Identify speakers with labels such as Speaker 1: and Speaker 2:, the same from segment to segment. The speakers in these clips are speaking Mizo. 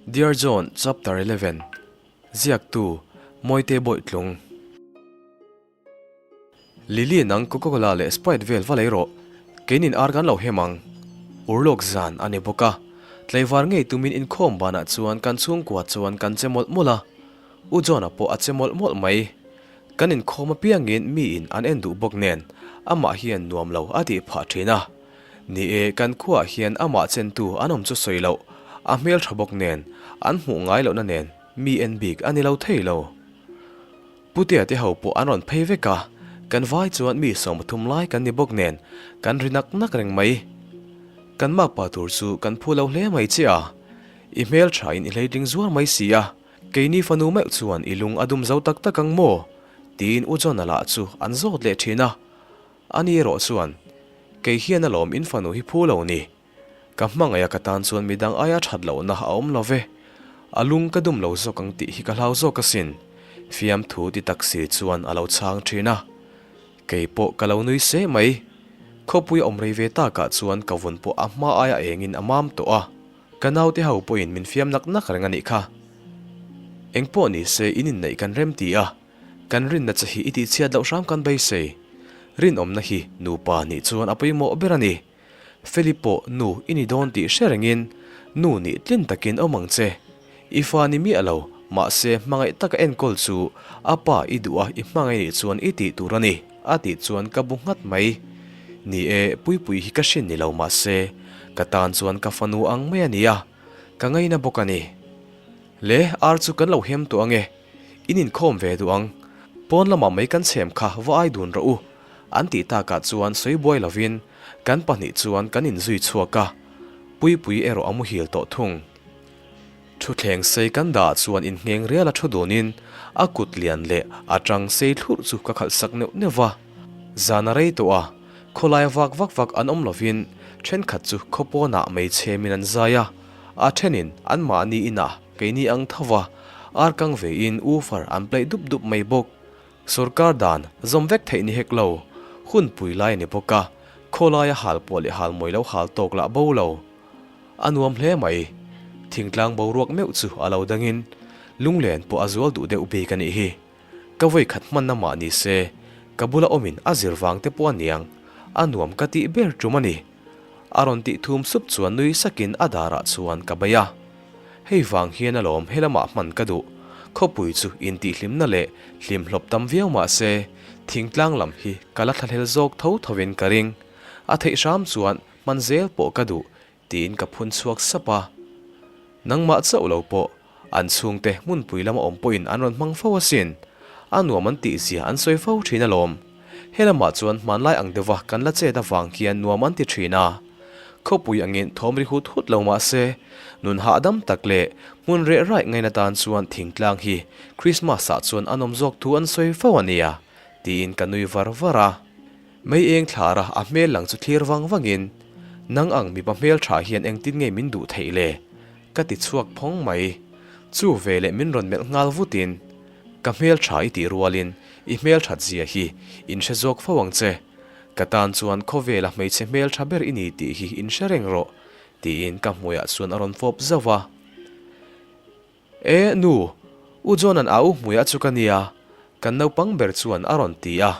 Speaker 1: Dear John Chapter 11 Ziaktu, Mawite Bawihtlung Lily nang Coca-Cola leh Sprite vel va lei rawh, keinin ar kan lo hem ang. Urlawk zan a ni bawk a, tlaivar ngei tumin inkhawm banah chuan kan chhungkua chuan kan che mawlh mawlh a, U John-a pawh a che mawlh mawlh mai. Kan inkhawm apiangin miin an en duh bawk nen amah hian nuam lo a tih phah thin a. Ni e, kan khuaah hian amah chentu an awm chu sawi loh, a hmel tha bawk nen, an hmuh ngai lohna nen mi en bik a ni lo thei lo. Putea te ho pawh an rawn phei vek a, kan vai chuan mi 30 lai kan ni bawk nen kan ri nak nak reng mai. Kan makpa tur chu kan phu lo hle mai che a, i hmel thain i hleitling zuar mai si a. Keini fanu meuh chuan i lung a dum zo tak tak ang maw? tiin U John-a lah chu an zawt leh thin a. Ani erawh chuan, Kei hian alawm in fanu hi phu lo ni. Ka hmangaih a ka tan chuan midang aia that lohna a awm lo ve. A lung ka dum lo zawk ang tih hi ka hlau zawk asin, fiamthu ti tak si chuan a lo chhang thin a. Kei pawh ka lo nui se mai. Khawpui a awm rei ve takah chuan ka vun pawh a hma aia engin a mam tawh a. Ka naute ho pawhin min fiam nak nak reng a nih kha. Engpawh ni se in inneih kan rem ti a, kan rinna che hi i tihchhiat loh hram kan beisei. Rinawmna hi nupa nih chuan a pawimawh ber a ni. Feli pawh nu i ni dawn tih hre rengin nu nih tlin takin awm ang che. I fa ni miah lo, mahse hmangaih taka enkawl chu a pa i duh a i hmangaih nih chuan i tih tur a ni, a tih chuan ka bu nghat mai. Ni e, Puipui hi ka hrin ni lo mahse ka tan chuan ka fanu ang mai a ni a, ka ngaina bawk a ni. Le, ar chu kan lo hem tawh ange, in inkhawm ve duh ang. Pawn lamah mai kan chhem kha va ai dun rawh u, an tih takah chuan sawi buai lovin kan pahnih chuan kan inzui chhuak a, Puipui erawh a muhil tawh thung. Thuthleng sei kan dah chuan inngheng rial a thu dunin a kut lian leh a tang sei thlurh chu ka khalh sak neuh neuh va. Zan a rei tawh a, khawlai vak vak vak an awm lovin thenkhat chu khawpawnah meichhemin an zai a, a thenin anmahni inah keini ang tho va, arkang vein woofer an play dup dup mai bawk. Sorkar dan zawm vek theih ni hek lo, hun pui lai a ni bawk a, khawlaia hal pawh leh hal mawi lo hal tawk lah bo lo. A nuam hle mai. Thingtlang boruak meuh chu a lo dangin lunglen pawh a zual duh deuh bik a nih hi. Ka vawi khat hmanna mah ni se, ka bula awmin a zir vang te pawh a niang, a nuam ka tih ber tum a ni. A rawn tih thum sup chuan nui sakin a darah chuan ka bei a. Hei vang hian alawm helamah hman ka duh. Khawpui chu intihhlimna leh hlimhlawp tam viau mah se, thingtlang lam hi ka la thlahlel zawk tho thovin ka ring. A theih hram chuan Hman zel pawh ka duh tiin ka phun chhuak sap a. Nangmah chauh lo pawh an chhungte hmunpui lama awm pawhin an rawn hmang fo asin. A nuam an tih zia an sawi fo thin alawm. He lamah chuan hmanlai ang deuha kan la chet avang hian nuam an ti thin a. Khawpui angin thawm ri hut hut lo mah se, nun hahdam tak leh hmun reh raih ngaina tan chuan thingtlang hi Krismas-ah chuan a nawm zawk thu an sawi fo a nia, tiin ka nui var var a. Mei eng thlara a hmel lang chu thlir vang vangin, Nang ang mipa hmel tha hian engtin nge min duh theih le? Ka ti chhuak phawng mai. Chu veleh min rawn melh nghal vutin, Ka hmel tha i tih rualin i hmel that zia hi in hre zawk fo ang che. Ka tan chuan khawvela hmeichhe hmel tha ber i ni tih hi in hre reng rawh, tiin ka hmuiah chuan a rawn fawp zauh va. E, nu, U John-a'n a u hmuiah chu ka nia, kan naupang ber chuan a rawn ti a,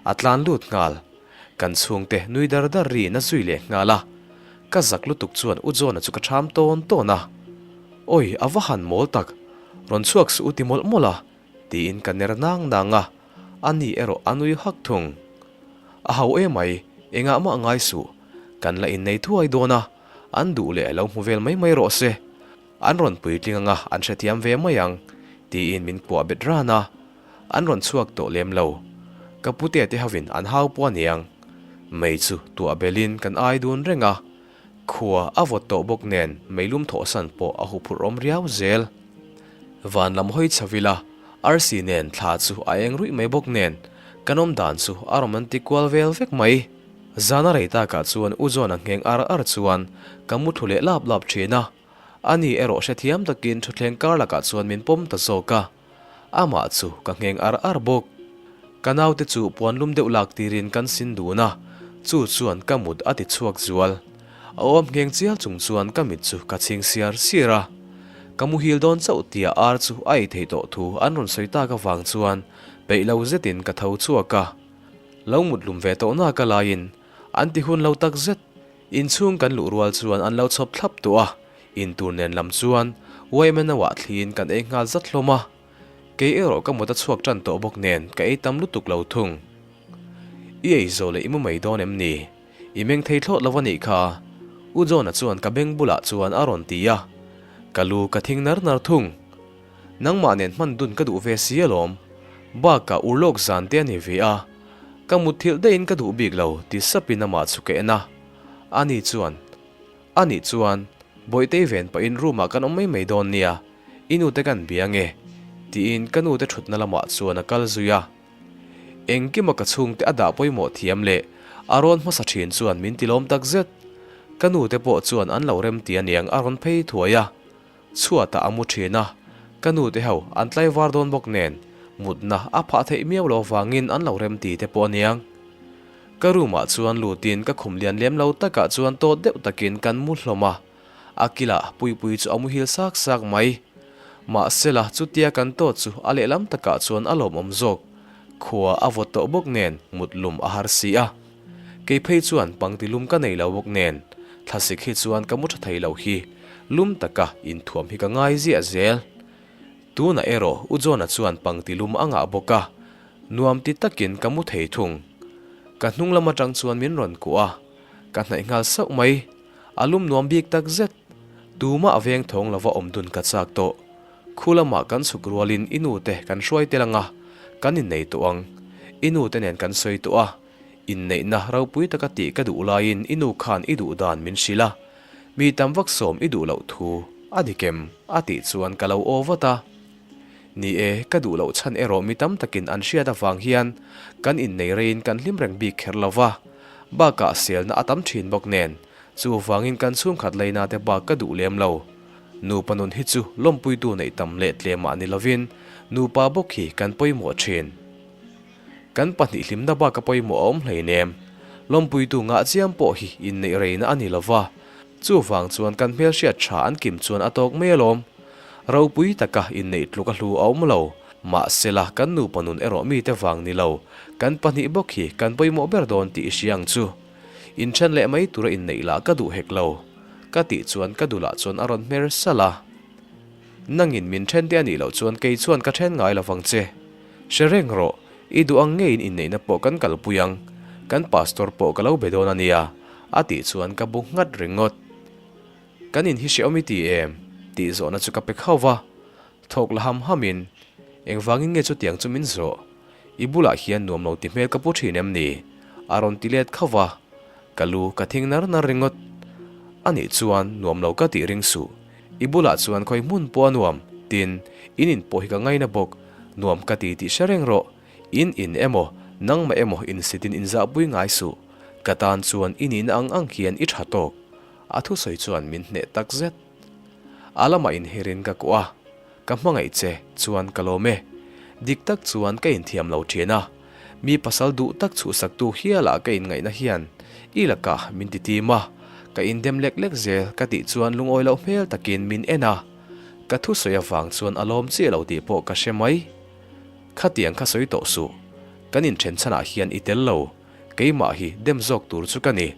Speaker 1: a tlan lut nghal. Kan chhungte nui dar dar riin a zui leh nghal a. Ka zak lutuk chuan U John-a chu ka ṭham tawn tawn a. Awi, a va han mawl tak, rawn chhuak suh u ti mawlh mawlh a, tiin ka ner nang nang a, ani erawh a nui hak thung. A hau emai, engah mah ngai suh, kan la innei thuai dawn a, an duh leh lo hmu vel mai mai rawh se. An rawn puitling anga an hrethiam ve mai ang, tiin min kuah bet ran a. An rawn chhuak tawh lem lo. Ka pute te hovin an hau pawh aniang. Mei chu tuah belin kan ai dun reng a. Khua a vawt tawh bawk nen meilum thawhsan pawh a huphurh awm riau zel. Van lam hawi chho ila, arsi nen thla chu a eng ruih mai bawk nen kan awm dan chu a romantic kual vel vek mai. Zana rei takah chuan U John-a ngheng ar ar chuan ka mu thlu leh lap lap thin a. Ani erawh hrethiam takin thutthleng kar lakah chuan min pawm ta zawk a, amah chu ka ngheng ar ar bawk. Ka naute chu puan lum deuh lak tirin kan sin dun a, chu chuan ka mut a ti chhuak zual. A awm ngheng chial chung chuan ka mit chu ka chhing siar siar a. Ka muhil dawn chauh tia ar chu a ei theih tawh thu an rawn sawi tak avang chuan peih lo zetin ka tho chhuak a. Lo mut lum ve tawh nak a laiin an ti hun lo tak zet. Inchhung kan luh rual chuan an lo chhawp thlap tawh a, intur nen lam chuan YMNO ah thliin kan ei nghal zat hlawm a. Kei erawh ka mut a chhuak tan tawh bawk nen ka ei tam lutuk lo thung. I ei zawh leh i mu mai dawn em ni? I meng thei thlawt lo a nih kha. U John-a chuan ka beng bulah chuan a rawn ti a. Ka lu ka thing nar nar thung. Nangmah nen hman dun ka duh ve si alawm. Bakah urlawk zan te a ni ve a. Ka mutthilh daihin ka duh bik lo ti sapin amah chu ka en a. Ani chuan, A nih chuan, Bawihtei ven pahin room-ah kan awm mai mai dawn nia, i nute kan bia nge? tiin ka nute thutna lamah chuan a kal zui a. Engkima ka chhungte a dah pawimawh thiam leh a rawn hmasa thin chuan min ti lawm tak zet. Ka nute pawh chuan an lo rem ti aniang a rawn phei thuai a. Chhuatah a mu thin a, ka nute ho an tlaivar dawn bawk nen mutna a phah theih miau lo vangin an lo rem ti te pawh aniang. Ka room ah chuan lutin ka khum lian lem lo takah chuan tawt deuh takin kan mu hlawm a, a kilah Puipui chu a muhil sak sak mai. Mahsela chutia kan tawt chu a lehlam takah chuan a lawmawm zawk. Khua a vawt tawh bawk nen mut lum a har si a. Kei phei chuan pangti lum ka nei lo bawk nen thlasik hi chuan ka mu tha thei lo hi lum taka inthuam hi ka ngai ziah zel. Tunah erawh U John-a chuan pangti lum a ngah bawk a, nuam ti takin ka mu thei thung. Ka hnung lam atang chuan min rawn kuah a, ka hnaih nghal sauh mai. A lum nuam bik tak zet. Tumah veng thawng lova awm dun ka chak tawh. Khu lamah kan chhuk rualin i nu te kan hruai tel ang a, kan innei tawh ang. I nu te nen kan sawi tawh a, inneihna ropui taka tih ka duh laiin i nu khan i duh dan min hrilh a. Mi tam vak sawm i duh loh thu a dik em? a tih chuan ka lo aw vat a. Ni e, ka duh loh chhan erawh mi tam takin an hriat avang hian kan innei reiin kan hlim reng bik kher lo va, bakah selna a tam thin bawk nen, chuvangin kan chhungkhat leina te bak ka duh lem lo. Nupa nun hi chu lawmpuitu neih tam leh tlemah ni lovin nupa bawk hi kan pawimawh thin. Kan pahnih hlimna bak a pawimawh a awm hleinem. Lawmpuitu ngah chiam pawh hi inneih reina a ni lo va, chuvang chuan kan hmelhriat tha an kim chuan a tawk mai alawm. Ropui taka inneih tluk a hlu a awm lo, mahsela kan nupa nun erawh mite vang ni lo, kan pahnih bawk hi kan pawimawh ber dawn tih i hria ang chu. Inthen leh mai tura inneih lah ka duh hek lo, ka tih chuan ka dulah chuan a rawn hmer salh a. Nangin min then te a nih loh chuan kei chuan ka then ngai lovang che. Hre reng rawh, i duh ang ngeiin inneihna pawh kan kalpui ang, kan pastor pawh ka lo be dawn a nia, a tih chuan ka bu nghat ringawt. Kan in hi hrehawm i ti em? tih zawhna chu ka pe khauh va, thawk la ham hamin, Engvangin nge chutiang chu min zawh? I bulah hian nuam lo ti hmel ka pu thin em ni? a rawn ti let khauh va, ka lu ka thing nar nar ringawt. Anih chuan nuam lo ka tih ring suh. I bulah chuan khawi hmun pawh a nuam, tin, in in pawh hi ka ngaina bawk. Nuam ka ti tih hre reng rawh. In in emaw, nangmah emaw insitin inzahpui ngai suh. Ka tan chuan i nihna ang ang hian i tha tawk. A thusawi chuan min hneh tak zet. A lamah inhirin ka kuah a, ka hmangaih che chuan ka lawm e. Dik tak chuan ka inthiam lo thin a, mi pasal duh tak chhuhsaktu hialah ka inngaihna hian i lakah min ti tim a, ka indem lek lek zel ka tih chuan lungawi loh hmel takin min en a, ka thusawi avang chuan a lawm chiah lo tih pawh ka hre mai. Khatiang kha sawi tawh suh, kan inthen chhanah hian i tel lo, keimah hi dem zawk tur chu ka ni.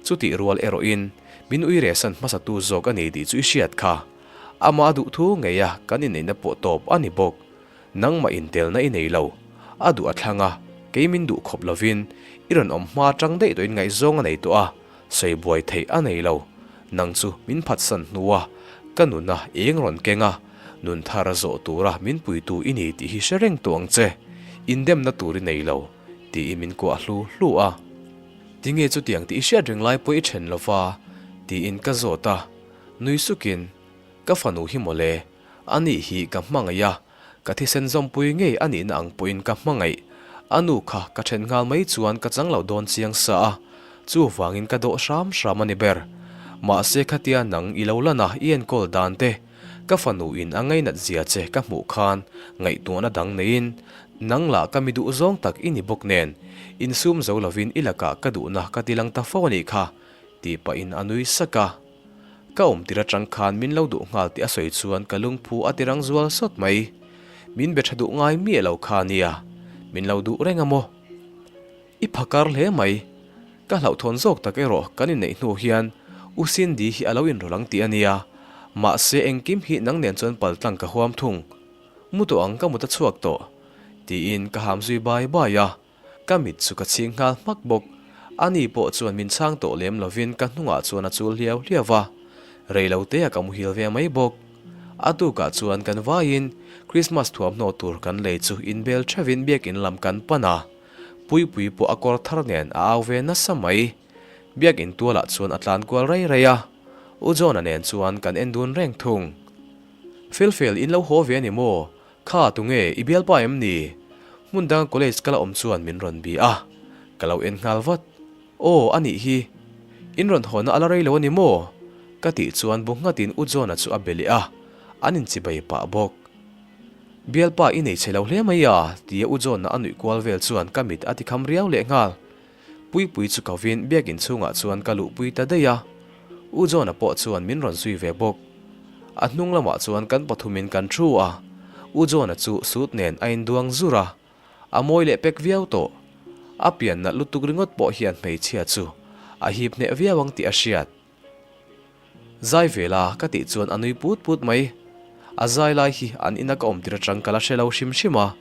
Speaker 1: Chutih rual erawhin min uiresan hmasatu zawk a ni tih chu i hriat kha. Amah a duh thu ngei a kan inneihna pawh tawp a ni bawk. Nangmah intelna i nei lo. A duh a thlang a, kei min duh khawp lovin i rawn awm hma atang daih tawhin ngaihzawng a nei tawh a, sawi buai theih a nei lo. Nang chu min phatsan hnua ka nuna eng rawn keng a, nun thar a zawh tura min puitu i ni tih hi hre reng tawh ang che. Indemna tur i nei lo, tiin min kuah hlu hlu a. Tinge chutiang tih i hriat reng lai pawh i then lova? tiin ka zawt a. Nui sukin, Ka fanu hi mawle, a nih hi ka hmangaih a, ka thisen zawmpui ngei a nihna ang pawhin ka hmangaih. A nu kha ka then nghal mai chuan ka chang lo dawn chiang sa a, chuvangin ka dawh hram hram a ni ber. Mahse khatia nang i lo lan a i enkawl dan te, ka fanu in a ngainat zia che ka hmuh khan ngaihtuahna dang neiin nang lah ka mi duh zawng tak i ni bawk nen, insum zo lovin i lakah ka duhna ka ti lang ta fo a nih kha, tih pahin a nui sak a. Ka awm tir atang khan min lo duh nghal tih a sawi chuan ka lungphu a ti rang zual sawt mai. Min be tha duh ngai miah lo kha nia, min lo duh reng a maw? I phakar hle mai. Ka hlauhthawn zawk tak erawh kan inneih hnu hian U Cindy hi a lo inrawlh ang tih a nia. Mahse engkim hi nang nen chuan paltlang ka huam thung. Mu tawh ang ka mut a chhuak tawh. Tiin ka ham zui bai bai a. Ka mit chu ka chhing nghal hmak bawk. Ani pawh chuan min chhang tawh lem lovin ka hnungah chuan a chul hliau hliau va. Rei lo te-ah ka muhil ve mai bawk. A tukah chuan kan vaiin Christmas thuamhnaw tur kan lei chu inbel theuhin biakin lam kan pan a. Puipui pawh a kawr thar nen a au ve nasa mai. Biakin tualah chuan a tlan kual rei rei a. U John-a nen chuan kan en dun reng thung. Felfel in lo haw ve a ni maw? Kha tunge i bialpa em ni? Hmun danga college ka la awm chuan min rawn bi a, ka lo en nghal vat. Aw a nih hi. In rawn hawnna a la rei lo a ni maw? Ka tih chuan bu nghatin U John-a chu a be leh a, an inchibai pah bawk. Bialpa i nei chhe lo hle mai a, tia U John-a a nuih kual vel chuan ka mit a tikham riau leh nghal. Puipui chu kovin biakin chhungah chuan ka luhpui ta daih a, U John-a pawh chuan min rawn zui ve bawk. A hnung lamah chuan kan pathumin kan thu a, U John-a chu suit nen a induang zur a, a mawi leh pek viau tawh. A pian nalh lutuk ringawt pawh hian hmeichhia chu a hip hneh viau ang tih a hriat. Zai ve la ka tih chuan a nui put put mai. A zai lai hi an ina ka awm tir atang ka la hre lo hrim hrim a,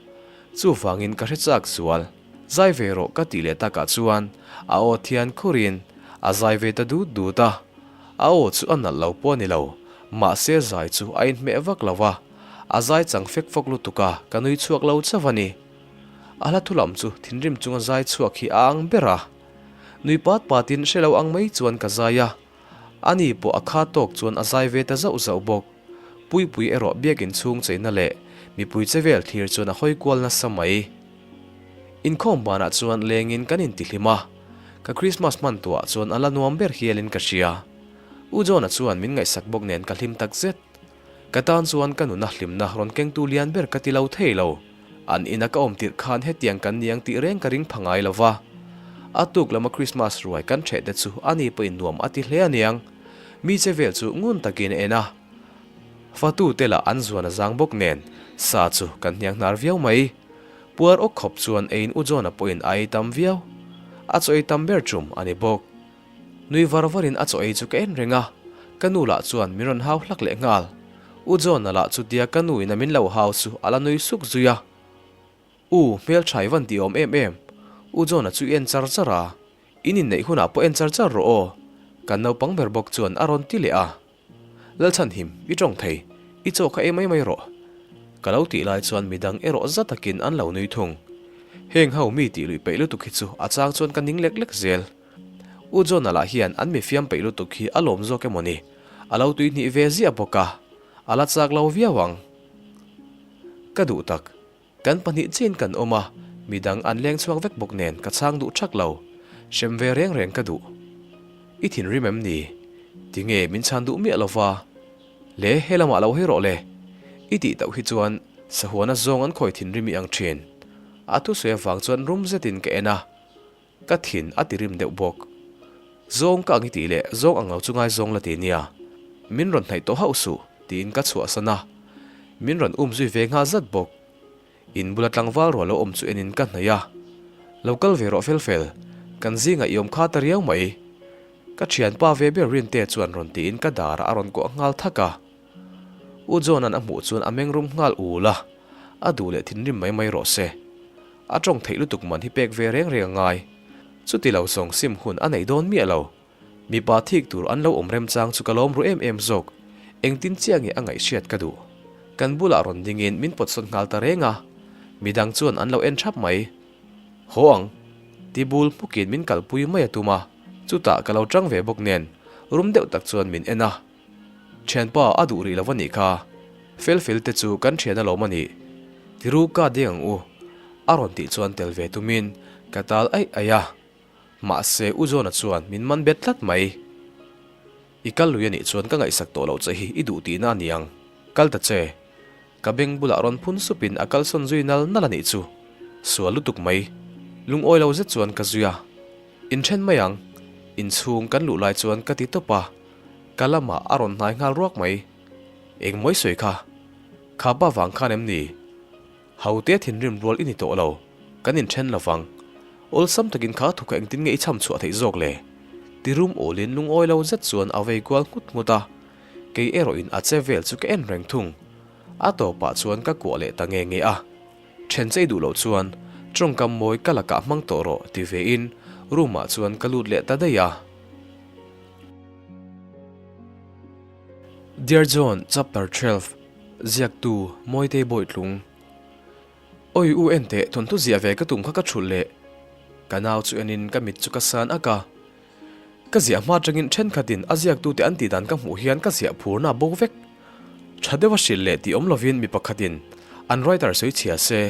Speaker 1: chuvangin ka hre chak zual. Zai ve rawh ka tih leh takah chuan a aw thian khurin a zai ve ta dut dut a. A aw chu a nalh lo pawh a ni lo, mahse zai chu a inhmeh vak lo va, a zai chang fek fawk lutuk a, ka nui chhuak lo chauh a ni. A hla thu lam chu thinrim chunga zai chhuak hi a ang ber a. Nui pat patin hre lo ang mai chuan ka zai a, ani pawh a kha tawk chuan a zai ve ta zauh zauh bawk. Puipui erawh biakin chhung cheina leh mipui che vel thlir chuan a hawi kual nasa mai. Inkhawm banah chuan lengin kan intihlim a, ka Christmas hman tuah chuan a la nuam ber hialin ka hria. U John-a chuan min ngaihsak bawk nen ka hlim takzet. Ka tan chuan ka nuna hlimna rawn kengtu lian ber ka ti lo thei lo. An ina ka awm tirh khan hetiang kan ni ang tih reng ka ring pha ngai lo va. A tuk lama Christmas ruai kan ṭheh te chu ani pawhin nuam a ti hle aniang. Mi che vel chu ngun takin a en a. Fatu te lah an zuan a zang bawk nen sa chu kan hniang hnar viau mai. Puar awk khawp chuan eiin U John-a pawhin a ei tam viau. A chaw ei tam ber ṭum a ni bawk. Nui var varin a chaw ei chu ka en reng a, ka nu lah chuan min rawn hau hlak leh nghal. U John-a lah chutia ka nu in a min lo hau chu a la nui suk zui a. U, hmelṭha i van tih awm em em. U John-a chu i en char char a, in inneih hunah pawh en char char rawh aw. Kan naupang ber bawk chuan a rawn ti leh a. Lalchhanhim, i tawng thei, i chaw kha ei mai mai rawh. Ka lo tih lai chuan midang erawh za takin an lo nui thung. Heng ho mi tih luih peih lutuk hi chu a chang chuan ka ning lek lek zel. U John-a lah hian an mi fiam peih lutuk hi a lawm zawk emaw ni? A lo tuihnih ve ziah bawk a, a la chak lo viau ang. Ka duh tak. Kan pahnih chiin kan awm a, midang an leng chhuak vek bawk nen ka chhang duh thak lo. Hrem ve reng reng ka duh. I thinrim em ni? Tinge min chhan duh miah lova? Le, he lamah lo hawi rawh le. I tih tauh hi chuan sahuana zawng an khawi thinrim i ang thin. A thusawi avang chuan rum zetin ka en a. Ka thin a ti rim deuh bawk. Zawng ka ang i tih leh zawng ang lo chu ngaizawng la ti nia. Min rawn hnaih tawh hauh suh, tiin ka chhuahsan a. Min rawn um zui ve nghal zat bawk. In bula tlangval rual lo awm chu enin ka hnaih a. Lo kal ve rawh fel fel, kan zingah i awm kha ta riau mai. Ka thianpa ve ber Rinte chuan rawn tiin ka darah a rawn kuah nghal thak a. U John-a'n a hmuh chuan a mengrum nghal ul a, a duh leh thinrim mai mai rawh se. A tawng theih lutuk man hi pek ve reng reng a ngai. Chuti lo zawng sim hun a nei dawn miah lo. Mipa thik tur an lo awm remchang chu ka lawm ru em em zawk. Engtin chiah nge a ngaihhriat ka duh. Kan bulah rawn dingin min pawt sawn nghal ta reng a. Midang chuan an lo en thap mai. Haw ang. Ti bul hmukin min kalpui mai a tum a. Chutah ka lo tang ve bawk nen rum deuh tak chuan min en a. Thianpa a duh rih lo a nih kha. Fel fel te chu kan thian alawm a nih. Tiru ka deng ang u. A rawn tih chuan tel ve tumin ka tal aih aih a. Mahse U John-a chuan min man bet tlat mai. I kal lui a nih chuan ka ngaihsak tawh loh che hi i duh tihna a ni ang. Kal ta che. Ka beng bulah rawn phun supin a kalsawn zui nal nal a nih chu. Sual lutuk mai. Lungawi lo zet chuan ka zui a. Inthen mai ang. Inchhung kan luh lai chuan ka ti tawp a. Ka lamah a rawn hnai nghal ruak mai. Engmaw i sawi kha? Kha pa vang khan em ni? Haute thinrim rual i ni tawh lo, kan inthen lo vang. Awlsam takin kha thukha engtin nge i chham chhuah theih zawk le? Ti rum awlin lungawi lo zet chuan a vei kual nghut nghut a, kei erawhin a che vel chu ka en reng thung. A tawpah chuan ka kuah leh ta nge nge a. Then chei duh loh chuan tawngkam mawi ka lakah hmang tawh rawh ti vein room ah chuan ka lut leh ta daih a. Dear John Chapter 12 Ziaktu Mawitei Bawitlung Awi u enteh thawnthu ziah ve ka tum kha ka thulh leh ka nau chu enin ka mit chu ka san ak a. Ka ziah hma atangin thenkhatin a ziaktute an tih dan ka hmuh hian ka ziah phurna bo vek. Tha deuha hrilh leh tih awm lovin mi pakhatin an writer sawi chhia se,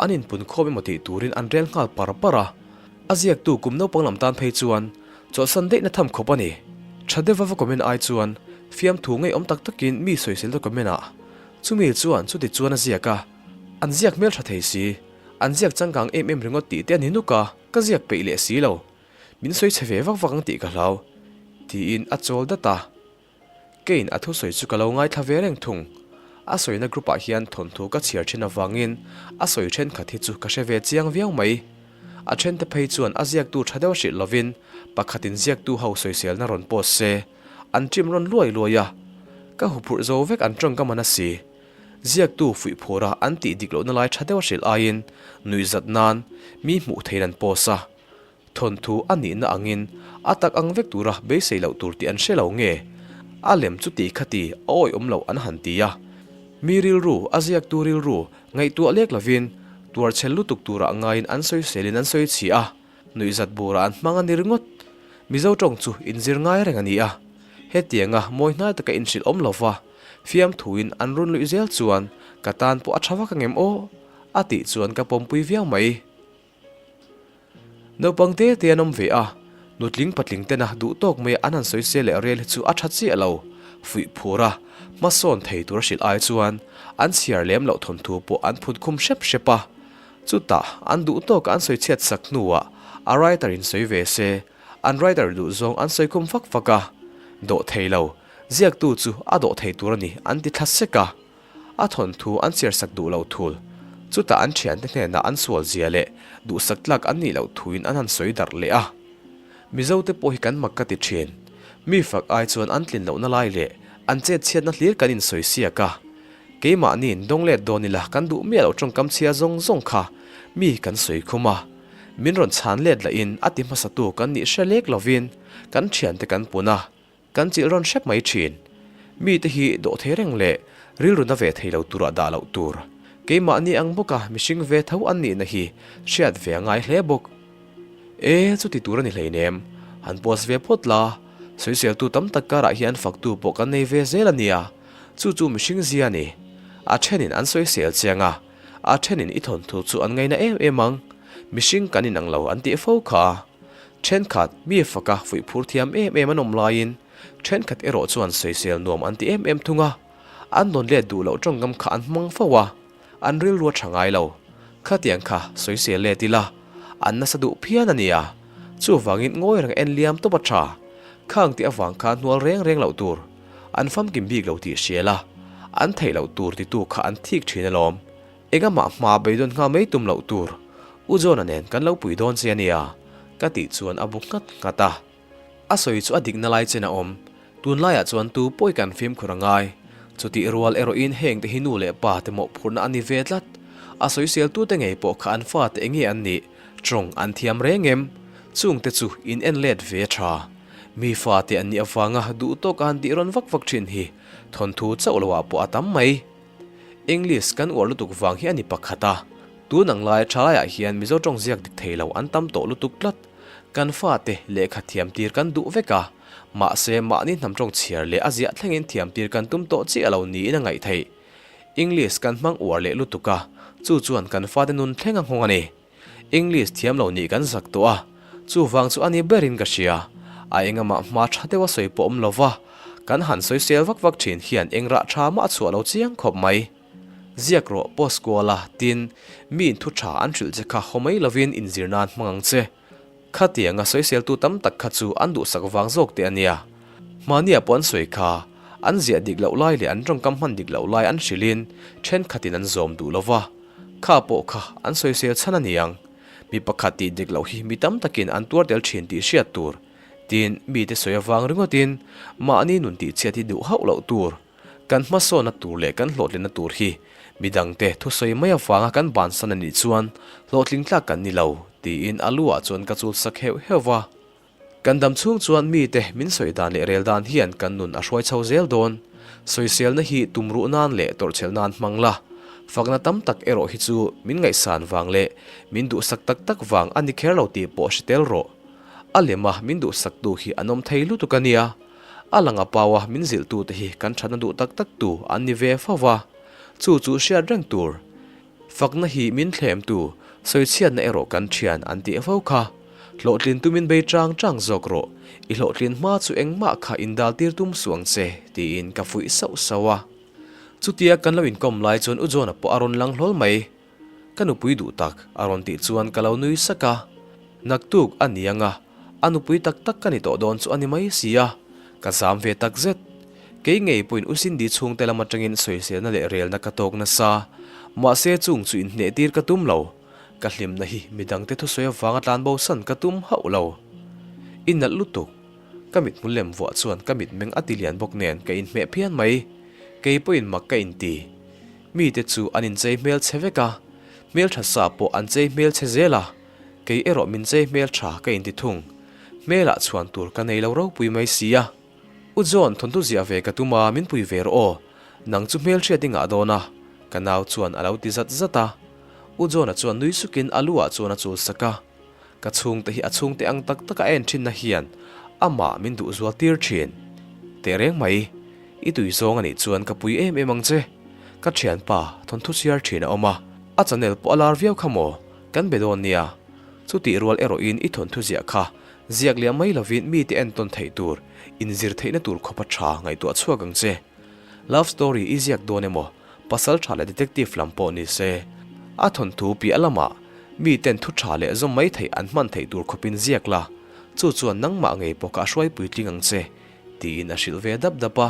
Speaker 1: an inpun khawm emaw tih turin an rel nghal par par a. A ziaktu kum naupang lam tan phei chuan chawlhsan daihna tham khawp a ni. Tha deuha va comment ai chuan fiamthu ngeiawm tak takin mi sawisel ta comment a. Chumi chuan chuti chuan a ziak a, an ziak hmel tha thei si, an ziak changkang em em ringawt tih te a ni nuk a, ka ziak peih leh si lo. Min sawi chhe ve vak vak ang tih ka hlau, tiin a chawl dat a. Keiin a thusawi chu ka lo ngaithla ve reng thung. A sawina group ah hian thawnthu ka chhiar thin avangin a sawi thenkhat hi chu ka hre ve chiang viau mai. A thente phei chuan a ziaktu tha deuh hrilh lovin pakhatin ziaktu ho sawiselna rawn post se, an ṭim rawn luai luai a. Ka huphurh zo vek an tawngkam a na si. Ziaktu fuihphura an tih dik lohna lai tha deuh hrilh aiin nuihzat nan mi hmuh theihin an post a. Thawnthu a nihna angin a tak ang vek tura beisei loh tur tih an hre lo nge? A lem chu ti kha ti a awihawm loh an han ti a. Mi rilru, a ziaktu rilru, ngaihtuah lek lovin tuarchhel lutuk turah ngaiin an sawiselin an sawi chhi a, nuihzat burah an hmang a ni ringawt. Mizo tawng chu inzir ngai reng a ni a. Hetianga mawi hnai taka inhrilh awm lova fiamthuin an run luih zel chuan ka tan pawh a tha vak angem aw? A tih chuan ka pawmpui viau mai. Naupang te te an awm ve a, nutling patling tena duh tawk mai an han sawi se leh rel hi chu a tha chiah lo. Fuih phur a, hmasawn thei tur a hrilh ai chuan an chhiar lem loh thawnthu pawh an phut khum hrep hrep a. Chutah an duh tawka an sawi chhiat sak hnuah a writer in sawi ve se, an writer duh zawng an sawi khum fak fak a. Dawh thei lo, ziaktu chu a dawh thei tur a ni an ti thla sek a. A thawnthu an chhiarsak duh lo thul. Chutah an thiante hnenah an sual zia leh duhsak tlak an nih loh thuin an han sawi darh leh a. Mizote pawh hi kan mak ka ti thin. Mi fak ai chuan an tlin lohna lai leh an chet chhiatna hlir kan insawi siak a. Keimahniin dawng let dawn ila kan duh miah loh tawngkam chhia zawng zawng kha mi kan sawi khum a. Min rawn chhan let lahin a ti hmasatu kan nih hre lek lovin kan thiante kan pun a. Kan chilh rawn hrep mai thin. Mite hi dawh thei reng leh rilru na ve thei lo turah dah loh tur. Keimahni ang bawka mihring ve tho an nihna hi hriat ve a ngai hle bawk. E, chuti tur a ni hleinem. Han post ve phawt la, sawiseltu tam tak karah hian faktu pawh kan nei ve zel a nia. Chu chu mihring zia a ni. A thenin an sawisel chiang a, a thenin i thawnthu chu an ngaina em em ang. Mihring kan inang lo an tih fo kha. Thenkhat, mi faka fuih phur thiam em em an awm laiin thenkhat erawh chuan sawisel nuam an ti em em thung a, an dawn let duh loh tawngkam kha an hmang fo a, an rilru a tha ngai lo. Khatiang kha sawisel let ila, an nasa duh phian a nia. Chuvangin ngawi reng en liam tawp a tha. Khang tih avang khan hnual reng reng loh tur. An famkim bik lo tih hria la, an theih loh tur titu kha an thik thin alawm. Engamah hma beidawn nghal mai tum loh tur, U John-a nen kan lo pui dawn che a nia, ka tih chuan a bu nghat nghat a. A sawi chu a dikna lai chen a awm, tunlaiah chuan tu pawh kan fimkhur a ngai. Chutih rual erawhin heng te hi nu leh pa te mawhphurhna a ni ve tlat. A sawiseltute ngei pawh kha an fate enge an nih, tawng an thiam reng em? Chungte chu in en let ve a tha. Mi fate an nih avanga duh tawka han tih rawn vak vak thin hi thawnthu chauh loah pawh a tam mai. English kan uar lutuk vang hi a ni pakhat a, tun ang lai thalaiah hian Mizo tawng ziak dik thei lo an tam tawh lutuk tlat. Kan fate lehkha thiam tir kan duh vek a, mahse mahni hnam tawng chhiar leh a ziah thlengin thiam tir kan tum tawh chiah lo niin a ngaih theih. English kan hmang uar leh lutuk a, chu chuan kan fate nun thleng a nghawng a ni. English thiam lo nih kan zak tawh a, chuvang chu a ni berin ka hria. A engamah hma tha deuha sawi pawh awm lova, kan han sawisel vak vak thin hian eng rah tha mah a chhuah lo chiang khawp mai. Ziak rawh post kual a, tin, miin thu tha an hrilh che kha haw mai lovin inzir nan hmang ang che. Khatianga sawiseltu tam tak kha chu an duhsak vang zawk teh a nia. Hmahniah pawh an sawi kha, an ziah dik loh lai leh an tawngkam hman dik loh lai an hrilhin thenkhatin an zawm duh lo va, kha pawh kha an sawisel chhan a ni ang. Mi pakhat tih dik loh hi mi tam takin an tuar tel thin tih hriat tur. Tin, mite sawi avang ringawtin mahni nun tihchhiat hi duh hauh loh tur. Kan hmasawnna tur leh kan hlawhtlinna tur hi midangte thusawi mai avanga kan bansan a nih chuan hlawhtling tlak kan ni lo, tiin a lu ah chuan ka chul sak heuh heuh va. Kan dam chhung chuan mite min sawi dan leh rel dan hian kan nun a hruai chho zel dawn. Sawiselna hi tumruh nan leh tawrhchhelh nan hmang la, fakna tam tak erawh hi chu min ngaihsan vang leh min duhsak tak tak vang a ni kher lo tih pawh hre tel rawh. A lema min duhsaktu hi an awm thei lutuk a nia. A lang a pau a min zilhtute hi kan thatna duh tak tak tu an ni ve fo va, chu chu hriat reng tur. Fakna hi min thlemtu, sawichhiatna erawh kan thian an tih fo kha. Hlawhtlin tumin bei chang chang zawk rawh, i hlawhtlin hma chu engmah kha indal tir tum suh ang che, tiin ka fuih sauh sauh a. Chutia kan lo inkawm lai chuan U John-a pawh a rawn lang hlawl mai. Ka nupui duh tak, a rawn tih chuan ka lo nui sak a. Naktuk a ni ang a, a nupui tak tak ka ni tawh dawn chu a ni mai si a, ka zam ve tak zet. Kei ngei pawhin U Cindy chhungte lam atangin sawiselna leh relna ka tawk nasa. Mahse chung chu inhneh tir ka tum lo. Ka hlimna hi midangte thusawi avanga tlanbo san ka tum hauh lo. I nalh lutuk. Ka mithmul lem vuah chuan ka mitmeng a ti lian bawk nen ka inhmeh phian mai. Kei pawhin mak ka inti. Mite chu an inchei hmel chhe vek a, hmeltha sa pawh an chei hmel chhe zel a, kei erawh min chei hmel tha ka inti thung. Hmelah chhuan tur ka nei lo ropui mai si a. U John, thawnthu ziah ve ka tum a, min pui ve rawh aw. Nang chu hmelhriat i ngah dawn a, ka nau chuan a lo ti zat zat a. U John-a chuan nui sukin a lu ah chuan a chul sak a. Ka chhungte hi a chhungte ang tak taka a en thinna hian amah min duh zual tir thin. Tehreng mai, i tui zawng a nih chuan ka pui em em ang che. Ka thianpa thawnthu chhiar thin a awm a, a channel pawh a lar viau kha maw, kan be dawn nia. Chutih rual erawhin i thawnthu ziah kha ziak liam mai lovin mite entawn theih tur, inzir theihna tur khawpa tha ngaihtuah chhuak ang che. Love story i ziak dawn emaw, pasal tha leh detective lam pawh ni se, a thawnthu piah lamah mi ten thu tha leh zawm mai theih an hman theih tur khawpin ziak la, chu chuan nangmah ngei pawh ka a hruai puitling ang che, tiin a hrilh ve dap dap a.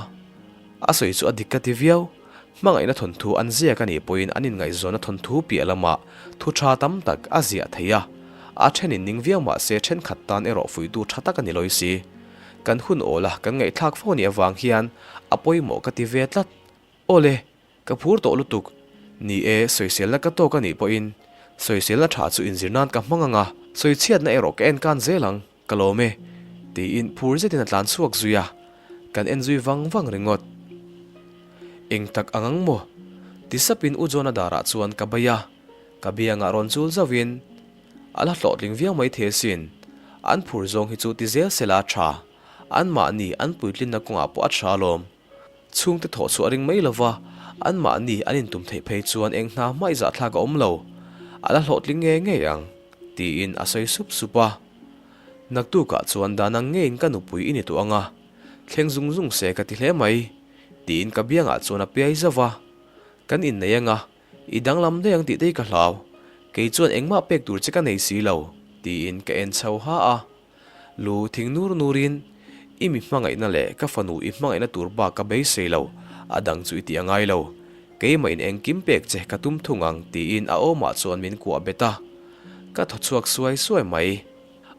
Speaker 1: A sawi chu a dik ka ti viau. Hmangaihna thawnthu an ziak a nih pawhin an inngaihzawnna thawnthu piah lamah thu tha tam tak a ziah thei a, a thenin ning viau mah se thenkhat tan erawh fuihtu tha tak a ni lawi si. Kan hun awl a kan ngaihthlak fo nih avang hian a pawimawh ka ti ve tlat. Awle, ka phur tawh lutuk. Ni e, sawiselna ka tawk a nih pawhin sawiselna tha chu inzir nan ka hmang ang a, sawichhiatna erawh ka en kan zel ang, ka lawm e, tiin phur zetin a tlan chhuak zui a, kan en zui vang vang ringawt. Eng tak ang ang maw? Ti sapin U John-a darah chuan ka bei a, ka biangah rawn chul zauhin, A la hlawhtling viau mai thei asin. An phur zawng hi chu ti zel sela a tha. Anmahni an puitlinna kawngah pawh a tha alawm. Chhungte thawh chhuah ring mai lova anmahni an intum theih phei chuan eng hna hmai zahthlak a awm lo. A la hlawhtling ngei ngei ang, tiin a sawi sup sup a. Naktukah chuan dan ang ngeiin ka nupui i ni tawh ang a, thleng zung zung se ka ti hle mai, tiin ka biangah chuan a piai zauh va. Kan innei ang a, I danglam daih ang tih te hi ka hlau, kei chuan engmah pek tur che ka nei si lo, tiin ka en chho ha a. Lu thing nur nurin, I mi hmangaihna leh ka fanu i hmangaihna tur bak ka beisei lo, a dang chu i tih a ngai lo. Keimah in engkim pek che ka tum thung ang, tiin a awmah chuan min kuah bet a. Ka thaw chhuak suai suai mai.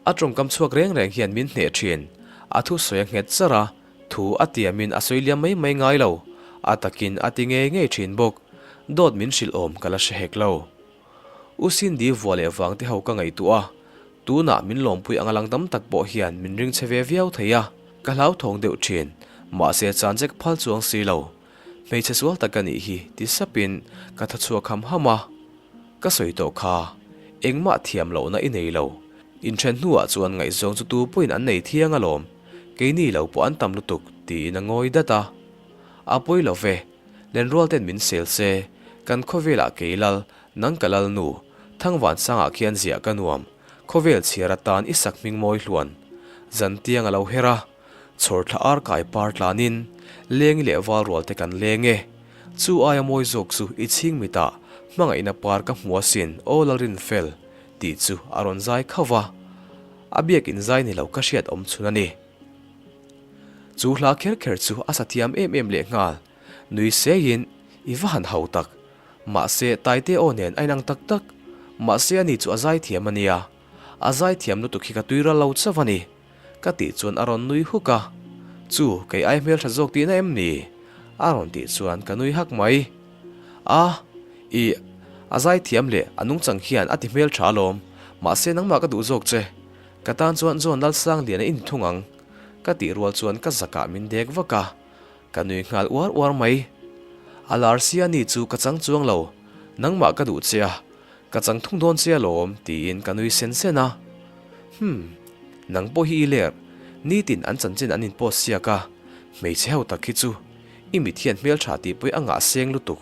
Speaker 1: A tawngkam chhuak reng reng hian min hneh thin. A thusawi a nghet char a, Thu a tiamin a sawi liam mai mai ngai lo, a takin a ti ngei ngei thin bawk. Dawt min hrilh awm ka la hre hek lo. U Cindy vua leh vang te ho ka ngaihtuah a, tunah min lawmpui anga lang tam tak pawh hian min ring che ve viau thei a, ka hlauthawng deuh thin, mahse chan che ka phal chuang si lo. Hmeichhe sual tak ka nih hi ti sapin ka tha chhuak ham ham a. Ka sawi tawh kha, engmah thiam lohna i nei lo. Inthen hnuah chuan ngaihzawng chu tu pawhin an nei thiang alawm. Keini lo pawh an tam lutuk, tiin a ngawi dat a. A pawi lo ve, Lenrual ten min sel se, kan khawvelah kei lal, nang ka lal nu, Thangvan sangah khian ziah ka nuam, khawvel chhiar atan i sak hming mawi hluan. Zantiang a lo her a, chhawr thla ar kai par tlanin, lengi leh valrual te kan leng e. Chu aia mawi zawk chu i chhing mitah hmangaihna par ka hmu asin, aw Lalrinfel, tih chu a rawn zai khauh va. A biakin zai ni lo ka hriat awm chhun a ni. Chu hla kher kher chu a sa thiam em em lehnghal. Nui seiin, I va han hau tak. Mahse, Taite aw nen a inang tak tak. Mahse ani chu a zaithiam a nia. A zaithiam lutuk hi ka tui ral lo chauh a ni. Ka tih chuan a rawn nui huk a. Chu, kei ai hmeltha zawk tihna em ni? A rawn tih chuan ka nui hak mai. A, i, a zaithiam leh a nungchang hian a ti hmeltha alawm. Mahse nangmah ka duh zawk che. Ka tan chuan John Lalsangliana i ni thung ang. Ka tih rual chuan ka zakah min dek vak a. Ka nui nghal uar uar mai. A lar sia ni chu ka chang chuang lo, nangmah ka duh che a, ka chang thung dawn che alawm tiin ka nui sen sen a. Hmm, nang pawh hi i ler, nitin an chanchin an in post siak a, hmeichhe ho tak hi chu i mit hian hmeltha tih pawih a ngah seng lutuk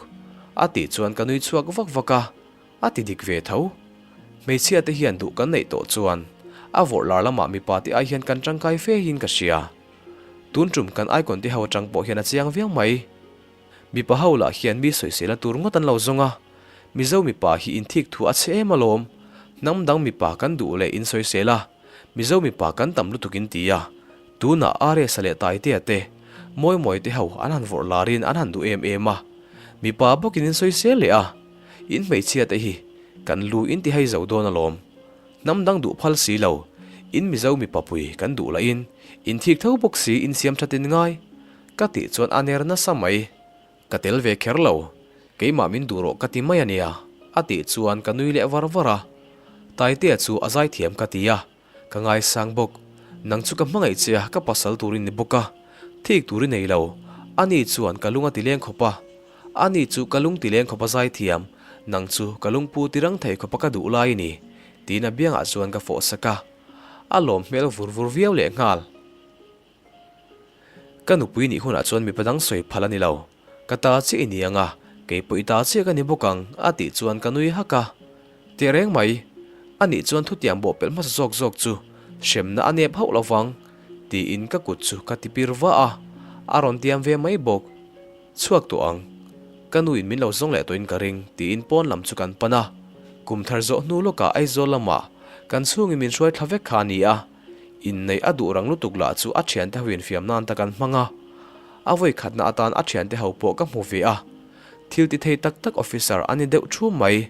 Speaker 1: a tih chuan ka nui chhuak vak vak a, a ti dik ve tho. Hmeichhia te hian duh kan neih tawh chuan a vawrh lar lamah mipa te ai hian kan tangkai fe in ka hria. Tun tum kan icon te ho atang pawh hian a chiang viau mai. Mipa ho lah hian mi sawisel a tur ngawt an lo zawng a, Mizo mipa hi inthik thu a chhe em alawm. Hnam dang mipa kan duh leh in sawisel a, Mizo mipa kan tam lutuk in ti a. Tunah RS-a leh Taitea te, Mawimawi te ho an han vawrh larin an han duh em em a. Mipa bawkin in sawisel leh a, in hmeichhia te hi kan lu in ti hei zo dawn alawm. Hnam dang duh phal si lo, in Mizo mipa pui kan duh lahin in thik tho bawk si in siam thatin ngai. Ka tih chuan a ner nasa mai. Ka tel ve kher lo, keimah min duh rawh ka ti mai a nia, a tih chuan ka nui leh var var a. Taitea chu a zaithiam ka ti a, ka ngaisang bawk. Nang chu ka hmangaih che a, ka pasal tur i ni bawk a, thik tur i nei lo. Ani chuan ka lung a ti leng khawp a. Ani chu ka lung ti leng khawp a zaithiam, nang chu ka lungpu ti rang thei khawp a ka duh lai i ni, tiin a biangah chuan ka fawh sak a. A lawm hmel vur vur viau leh nghal. Ka nupui nih hunah chuan mipa dang sawi phal a ni lo. Ka ta chiah i ni ang a, kei pawh i ta chiah ka ni bawk ang, a tih chuan ka nui hak a. Tehreng mai, a nih chuan thutiang bawh pelh hmasa zawk zawk chu hremna a nep hauh lo vang, tiin ka kut chu ka tipir va a, a rawn tiam ve mai bawk. Chhuak tawh ang. Ka nuin min lo zawng leh tawhin ka ring, tiin pawn lam chu kan pan a. Kum thar zawh hnu lawkah Aizawl lamah kan chhungin min hruai thla vek kha a ni a. Inneih a duh rang lutuk lah chu a thiante ho infiam nan tak an hmang a. A vawi khatna atan a thiante ho pawh ka hmu ve a. Thil ti thei tak tak officer an ni deuh thu mai.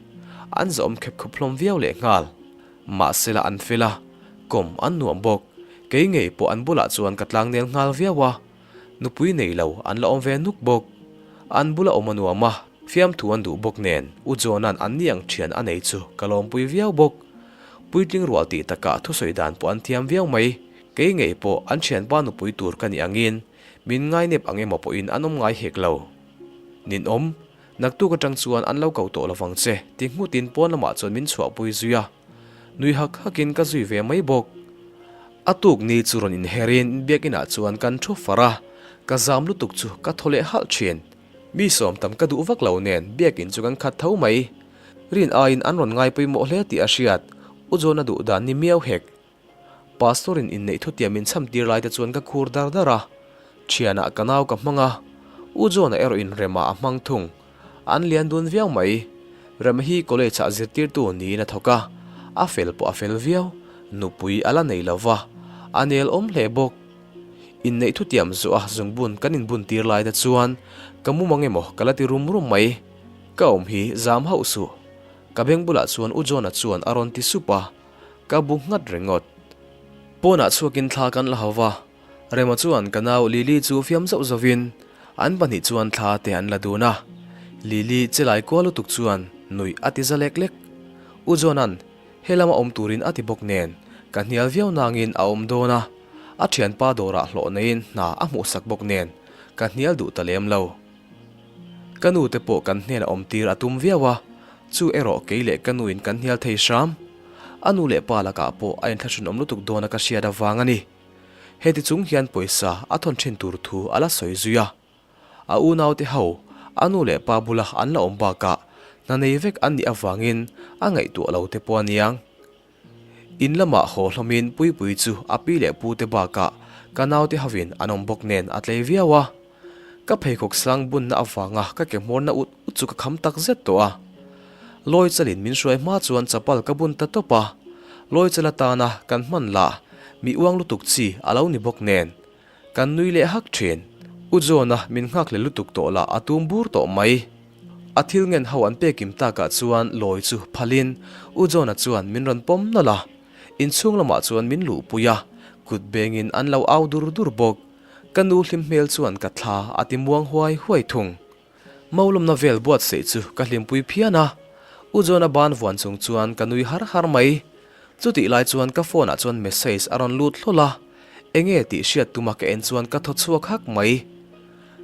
Speaker 1: An zawm khep khup hlawm viau lehnghal. Mahsela an fel a, kawm an nuam bawk. Kei ngei pawh an bulah chuan ka tlangnel nghal viau a. Nupui nei lo an la awm ve nuk bawk. An bula awm a nuam a, fiamthu an duh bawk nen U John-a'n an ni ang thian a nei chu ka lawmpui viau bawk. Puitling rual tih takah thusawi dan pawh an thiam viau mai. Kei ngei pawh an thianpa nupui tur ka nih angin min ngainep ang emaw pawhin an awm ngai hek lo. Ninawm, naktuk atang chuan an lo ko tawh lovang che ti nghutin pawn lamah chuan min chhuahpui zui a. Nui hak hakin ka zui ve mai bawk. A tuk ni chu rawn inherin biakinah chuan kan thu far a, ka zam lutuk chu ka thaw leh halh thin. Mi sawm tam ka duh vak lo nen biakin chu kan khat tho mai. Rin aiin an rawn ngai pawimawh hle tih a hriat, U John-a duh dan ni miau hek. Pastor-in inneih thutiam min cham tir lai te chuan ka khur dar dar a, thianah ka nau ka hmang a, U John-a erawh in Rema a hmang thung. An lian dun viau mai. Rema hi college-ah zirtirtu niin a thawk a, a fel pawh a fel viau, nupui a la nei lo va, a nel awm hle bawk. Inneih thutiam zawh a zungbun kan inbun tir lai te chuan ka mumang emaw ka la ti rum rum mai. Ka awm hi zam hauh suh. Ka beng bulah chuan U John-a chuan a rawn ti sup a. Ka bu nghat ringawt. Pawnah chhuakin thla kan la ho va, Rema chuan ka nau Lily chu fiam zauh zauhin an pahnih chuan thla te an la dun a. Lily che lai kual lutuk chuan nuih a ti za lek lek. U John-a'n he lama awm turin a ti bawk nen ka hnial viau nangin a awm dawn a, a thianpa dawrah hlawh neiin hna a hmuhsak bawk nen ka hnial duh ta lem lo. Ka nu te pawh kan hnenah awm tir a tum viau a, chu erawh kei leh ka nuin kan hnial thei hram. A nu leh pa lakah pawh a inthlahrunawm lutuk dawn a ka hriat avang a ni. Heti chung hian pawisa a thawn thin tur thu a la sawi zui a. A unaute ho, a nu leh pa bula an la awm bakah hna nei vek an nih avangin a ngaihtuah lo te pawh a niang. In lamah haw hlawmin Puipui chu a pi leh pu te bakah ka naute hovin an awm bawk nen a tlei viau a. Ka pheikhawk sang bunna avanga ka ke hmawrna ut ut chu ka kham tak zet tawh a. Lawi chalin min hruai hma chuan chapal ka bun ta tawp a. Lawi chal atana kan hman lah mi uang lutuk chi a lo ni bawk nen. Kan nui leh hak thin. U John-a min nghak leh lutuk tawh lah a tum bur tawh mai. A thil ngen ho an pekim takah chuan lawi chu phalin U John-a chuan min rawn pawm nawlh a. Inchhung lamah chuan min luhpui a, kut bengin an lo au dur dur bawk. Ka nu hlim hmel chuan ka thla a ti muang huai huai thung. Maulawmna vel buatsaih chu ka hlimpui phian a, U John-a ban vuan chung chuan ka nui har har mai. Chutih lai chuan ka phone ah chuan message a rawn lut hlawl a, enge tih hriat tuma ka en chuan ka thaw chhuak hak mai.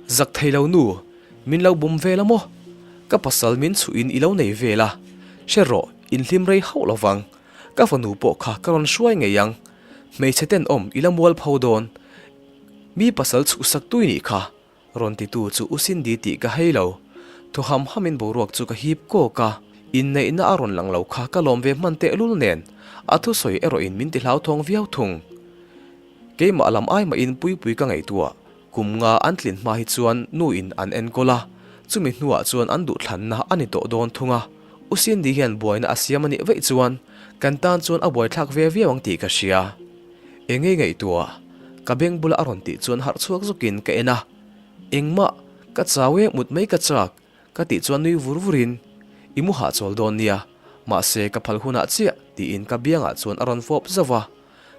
Speaker 1: Zak thei lo nu, min lo bum vel a maw? Ka pasal min chhuh in i lo nei vel a, hre rawh, in hlim rei hauh lo vang. Ka fanu pawh kha ka rawn hruai ngei ang. Hmeichhe tenawm i la mual pho dawn. Mi pasal chhuhsak tui nih kha. Rawn titu chu U Cindy tih ka hei lo. Thaw ham hamin boruak chu ka hip kawk a, inneihna a rawn lang lo kha ka lawm ve hman tehlul nen a thusawi erawhin min ti hlauthawng viau thung. Keimah lam ai mahin Puipui ka ngaihtuah, kum nga an tlin hma hi chuan nu in an enkawl a, chumi hnuah chuan an duhthlanna a ni tawh dawn thung a. U Cindy hian buaina a siam a nih vaih chuan kan tan chuan a buaithlak ve viau ang tih ka hria. Engei ngaihtuah? Ka beng bula a rawn tih chuan harh chhuak zawkin ka en a, Engmah, ka chau e mut mai ka chak, ka tih chuan nui vur vurin, I mu hahchawl dawn nia, mahse ka phal hunah chiah, tiin ka biangah chuan a rawn fawp zauh a,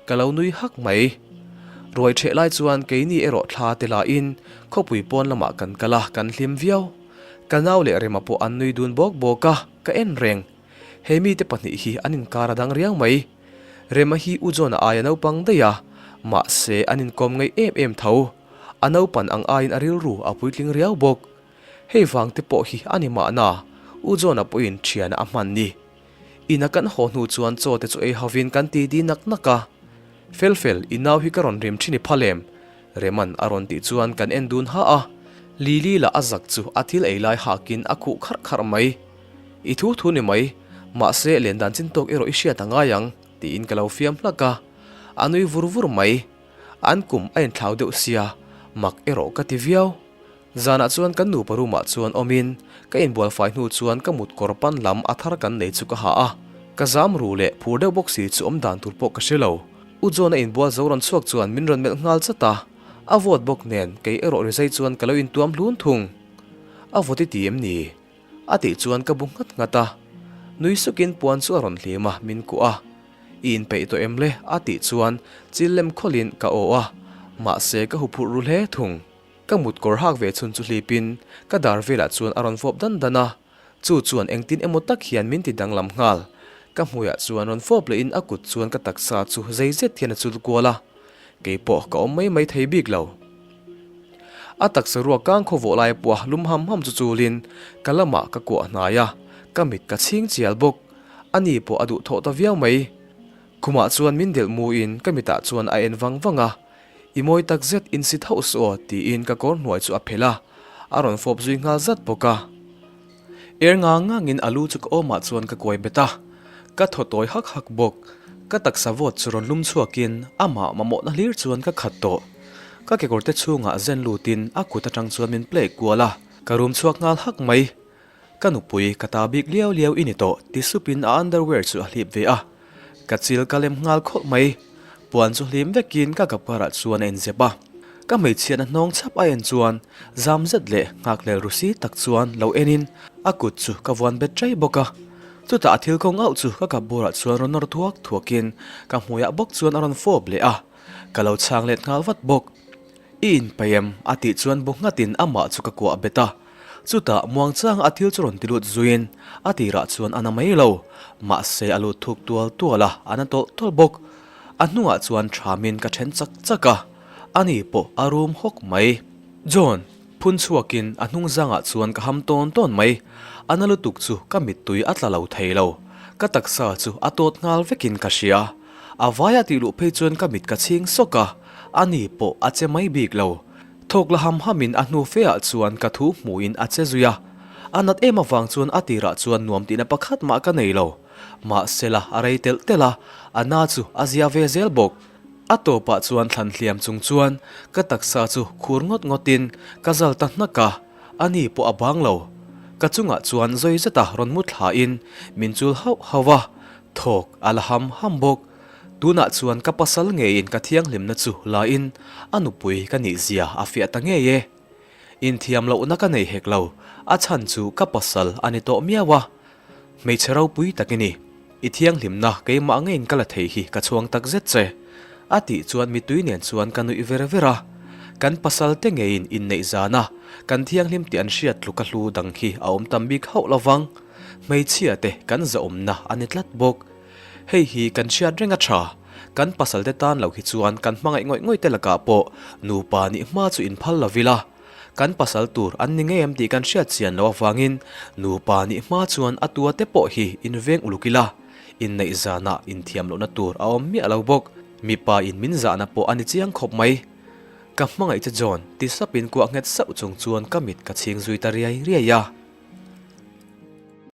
Speaker 1: ka lo nui hak mai. Ruai ṭheh lai chuan keini erawh thla te lahin khawpui pawn lamah kan kal a, kan hlim viau. Ka nau leh Rema pawh an nui dun bawk bawk a, ka en reng. He mite pahnih hi an inkar a dang riang mai. Rema hi U John-a aia naupang daih a, mahse an inkawm ngaih em em tho. A naupan ang aiin a rilru a puitling riau bawk. Hei vang te pawh hi a ni mahna, U John-a pawhin thiana a hman ni. Ina kan haw hnu chuan chaw te chu ei hovin kan ti di nak nak a. Fel fel, i nau hi ka rawn rim thin i phal em? Reman a rawn tih chuan kan en dun ha a. Lily lah a zak chu a thil ei lai hakin a khuh kharh kharh mai. I thu thu ni mai, mahse len dan chin tawk erawh i hriat a ngai ang, tiin ka lo fiam hlak a. A nui vur vur mai. An kum a inthlau deuh sia, mak erawh ka ti viau. Zanah chuan kan nupa room ah chuan awmin ka inbual fai hnu chuan ka mut kawr pan lam a thar kan nei chu ka ha a. Ka zam ru leh phur deuh bawk si chu awm dan tur pawh ka hre lo. U John a inbual zo rawn chhuak chuan min rawn melh nghal chat a, a vawt bawk nen kei erawh rizai chuan ka lo intuam hlun thung. A vawt i ti em ni? A tih chuan ka bu nghat nghat a, nui sukin puan chu a rawn hlim a, min kuah a. I inpeih tawh em le? A tih chuan chil lem khawlhin ka aw a, mahse ka huphurh ru hle thung. Ka mut kawr hak ve chhun chu hlipin ka dar velah chuan a rawn fawp dan dan a, chu chuan engtin emaw tak hian min ti danglam nghal. Ka hmuiah chuan rawn fawp lehin a kut chuan ka taksa chu zei zet hian a chul kual a, keipawh ka awm mai mai thei bik lo. A taksa ruak kang khaw vawh lai pawh a lum ham ham chu chulin ka lamah ka kuah hnai a, ka mit ka chhing chial bawk. Ani pawh a duhthawh ta viau mai. Khumah chuan min delh muin ka mitah chuan a en vang vang a, I mawi tak zet in sit hauh suh aw tiin ka kawr hnuai chu a phelh a, a rawn fawp zui nghal zat bawk a. Er ngang ngangin a lu chu ka awmah chuan ka kuai bet a, ka thaw tawi hak hak bawk. Ka taksa vawt chu rawn lum chhuakin amah mamawhna hlir chuan ka khat tawh. Ka kekawrte chhungah zen lutin a kut atang chuan min play kual a, ka rum chhuak nghal hak mai. Ka nupui, ka ta bik liau liau i ni tawh ti supin a underwear chu a hlip ve a. Ka chil ka lem nghal khawlh mai. Puan chu hlim vekin ka kapkarah chuan a inzep a. Ka hmeichhiatna hnawng chhap a en chuan zam zet leh nghakhlel ru si tak chuan lo enin a kut chu ka vuan bet chai bawk a. Chutah a thil kawng auh chu ka kapbawrah chuan rawn nawr thuak thuakin ka hmuiah bawk chuan a rawn fawp leh a. Ka lo chhang let nghal vat bawk. I inpeih em? a tih chuan bu nghatin amah chu ka kuah bet a. Chutah muangchanga a thil chu rawn ti lut zuiin a tirah chuan a na mai lo. Mahse a lut thuk tual tual a, a na tawlh tawlh bawk. A hnungah chuan thamin ka then chak chak a, ani pawh a rum hawk mai. John, phun chhuakin a hnung zangah chuan ka ham tawn tawn mai. A na lutuk chu ka mittui a tla lo thei lo. Ka taksa chu a tawt nghal vekin ka hria. A vaia tih luh phei chuan ka mit ka chhing sawk a, ani pawh a che mai bik lo. Thawk la ham hamin a hnu feah chuan ka thu hmuhin a che zui a. A nat em avang chuan a tirah chuan nuam tihna pakhat mah ka nei lo. Mahsela a rei telh telh a, a na chu a zia ve zel bawk. A tawpah chuan thlan hliam chung chuan ka taksa chu khur ngawt ngawtin ka zal ta hnak a, ani pawh a bang lo. Ka chungah chuan zawi zeta rawn mu thlain min chul hauh hauh a, Thawk a la ham ham bawk. Tunah chuan ka pasal ngeiin ka thianghlimna chu la in a nupui ka nih zia a fiah ta ngei e. Inthiam lohna ka nei hek lo, a chhan chu ka pasal a ni tawh miau a. Hmeichhe ropui tak i ni. I thianghlimna keimah ngeiin ka la thei hi ka chhuang tak zet che. A tih chuan mitui nen chuan ka nuih ver ver a. Kan pasal te ngeiin inneih zana kan thianghlim tih an hriat tluk a hlu dang hi a awm tam bik hauh lovang. Hmeichhia te kan zahawmna a ni tlat bawk. Hei hi kan hriat reng a tha. Kan pasal te tan lo hi chuan kan hmangaih ngawih ngawih te lakah pawh nupa nih hma chu inphal lo ila. Kan pasal tur an ni ngei em tih kan hriat chian loh avangin nupa nih hma chuan a tua te pawh hi inveng uluk ila. Inneih zanah inthiam lohna tur a awm miah lo bawk. Mipa in min zahna pawh a ni chiang khawp mai. Ka hmangaih che John, ti sapin kuah nghet sauh chung chuan ka mit ka chhing zui ta riai riai a.